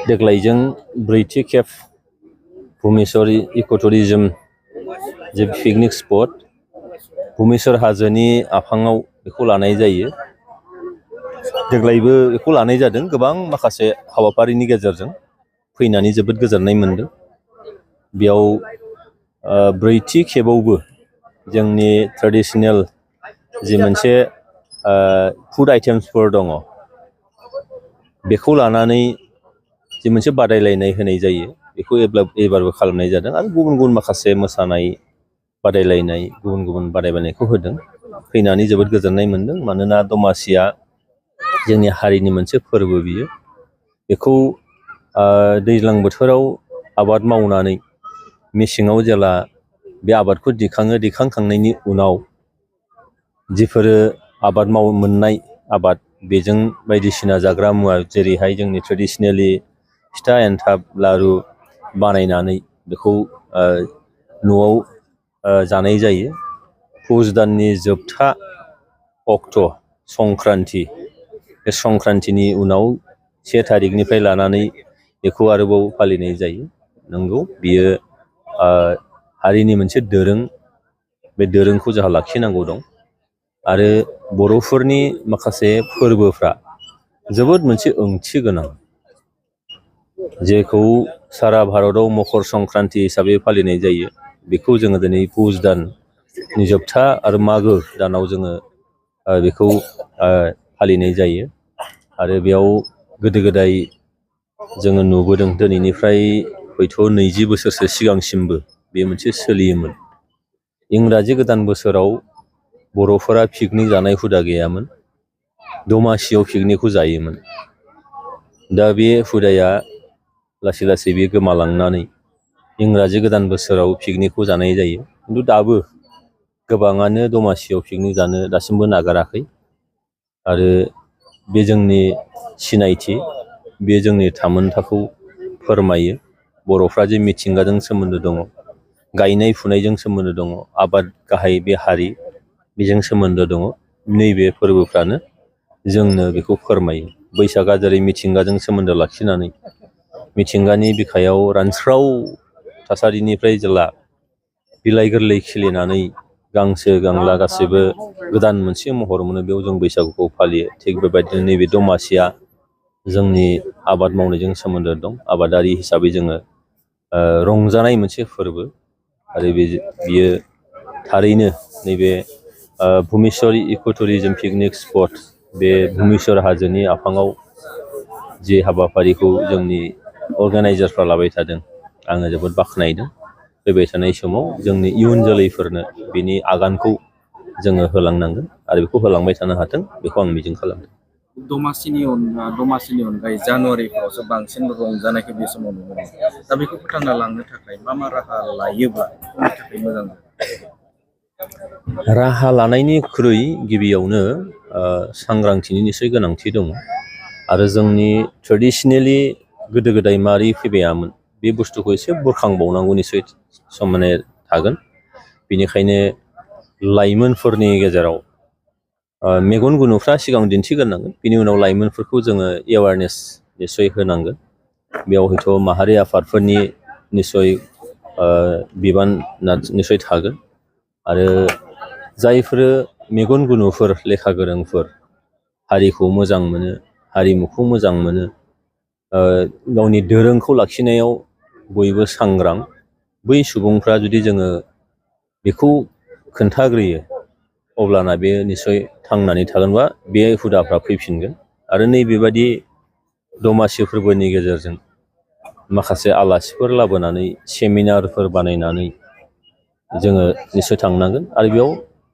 देग्लायजों ब्रैथि खेब भुमेश्वर इक'टुरिजम जे पिकनिक स्पट भुमेश्वर हाजोनि आफाङाव बेखौ लानाय जायो। देग्लायबो बेखौ लानाय जादों गोबां माखासे हाबाफारिनि गेजेरजों फैनानै जोबोद गोजोननाय मोनदों। बेयाव ब्रैथि खेबावबो जोंनि ट्रेडिशनेल जि मोनसे फुड आइटेम्सफोर दङ बेखौ लानानै जि मोनसे बादायलायनाय होनाय जायो बेखौ एबारबो खालामनाय जादों आरो गुबुन गुबुन माखासे मोसानाय बादायलायनाय गुबुन गुबुन बादायलायनायखौ होदों। फैनानै जोबोद गोजोननाय मोनदों मानोना दमासिया जोंनि हारिनि मोनसे फोरबो बियो। बेखौ दैज्लां बोथोराव आबाद मावनानै मेसेङाव जेला बे आबादखौ दिखाङो दिखांखांनायनि उनाव जिफोरो आबाद मोननाय आबाद बेजों बायदिसिना जाग्रा मुवा जेरैहाय जोंनि ट्रेडिशनेलि फिथा एन्थाब लारु बानायनानै बेखौ न'आव जानाय जायो। पुस दाननि जोबथा अक्ट' संक्रान्ति बे संक्रान्तिनि उनाव 1 थारिखनिफ्राय लानानै बेखौ आरोबाव फालिनाय जायो। नंगौ बियो हारिनि मोनसे दोरों, बे दोरोंखौ जोंहा लाखिनांगौ दं आरो बर'फोरनि माखासे फोरबोफ्रा जोबोद मोनसे ओंथि गोनां जेखौ सारा भारताव मकर संक्रान्ति हिसाबै फालिनाय जायो। बेखौ जोङो दिनै पुस दाननि जोबथा आरो मागो दानाव जोङो बेखौ फालिनाय जायो आरो बेयाव गोदो गोदाय जोङो नुबोदों दिनैनिफ्राय हयथ' 20 बोसोरसो सिगांसिमबो बे मोनसे सोलियोमोन। इंराजि गोदान बोसोराव बर'फोरा पिकनिक जानाय हुदा गैयामोन, दमासियाव पिकनिकखौ जायोमोन। दा बे हुदाया लासै लासै बे गोमालांनानै इंराजि गोदान बोसोराव पिकनिकखौ जानाय जायो। खिन्थु दाबो गोबाङानो दमासियाव पिकनिक जानो दासिमबो नागाराखै आरो बे जोंनि सिनायथि, बे जोंनि थामोनथाखौ फोरमायो। बर'फ्रा जे मिथिंगाजों सोमोन्दो दङ, गायनाय फुनायजों सोमोन्दो दङ, आबाद गाहाय बे हारि बेजों सोमोन्दो दङ। नैबे फोरबोफ्रानो जोंनो बेखौ फोरमायो। बैसागआ जेरै मिथिंगाजों सोमोन्दो लाखिनानै मिथिंगानि बिखायाव रानस्राव थासारिनिफ्राय जेला बिलाइ गोरलै खिलिनानै गांसो गांला गासैबो गोदान मोनसे महर मोनो, बेयाव जों बैसागुखौ फालियो। थिग बेबायदिनो नैबे दमासिया जोंनि आबाद मावनायजों सोमोन्दो दं। आबादारि हिसाबै जोङो रंजानाय मोनसे फोरबो आरो बियो थारैनो नैबे भुमेश्वर इक'टुरिजम पिकनिक स्पट बे भुमेश्वर हाजोनि आफाङाव जे हाबाफारिखौ जोंनि अर्गानाइजारफ्रा लाबाय थादों आङो जोबोद बाख्नायदों। फैबाय थानाय समाव जोंनि इयुन जोलैफोरनो बिनि आगानखौ जोङो होलांनांगोन आरो बेखौ होलांबाय थानो हाथों बेखौ आं मिजिं खालामदों। दमासिनि अनगायै जानुवारिफ्रावसो बांसिन रंजानायखौ बे समाव नुनो मोनो। दा बेखौ फोथांना लांनो थाखाय मा राहा लायोब्ला बेनि थाखाय मोजां? राहा लानायनिख्रुइ गिबियावनो सांग्रांथिनि निस्सय गोनांथि दङ आरो जोंनि ट्रेडिशनेलि गोदो गोदाय मारै फैबायामोन बे बुस्थुखौ एसे बुरखांबावनांगौ निस्सय माने थागोन। बेनिखायनो लाइमोनफोरनि गेजेराव मेगन गुनुफ्रा सिगां दिन्थिग्रोनांगोन, बिनि उनाव लाइमोनफोरखौ जोङो एवारनेस निस्सय होनांगोन। बेयाव हयथ' माहारि आफादफोरनि निस्सय बिबान निस्सय थागोन आरो जायफोरो मेगन गुनुफोर लेखा गोरोंफोर हारिखौ मोजां मोनो, हारिमुखौ मोजां मोनो, गावनि दोरोंखौ लाखिनायाव बयबो सांग्रां, बै सुबुंफ्रा जुदि जोङो बेखौ खोन्थाग्रोयो अब्लाना बे निस्सय थांनानै थागोनबा बे हुदाफ्रा फैफिनगोन आरो नैबेबादि दमासि फोरबोनि गेजेरजों माखासे आलासिफोर लाबोनानै सेमिनारफोर बानायनानै जोङो निस्सय थांनांगोन आरो बेयाव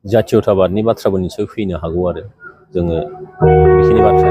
जातीयताबादनि बाथ्राबो निस्सय फैनो हागौ आरो जोङो बेखिनि बाथ्रा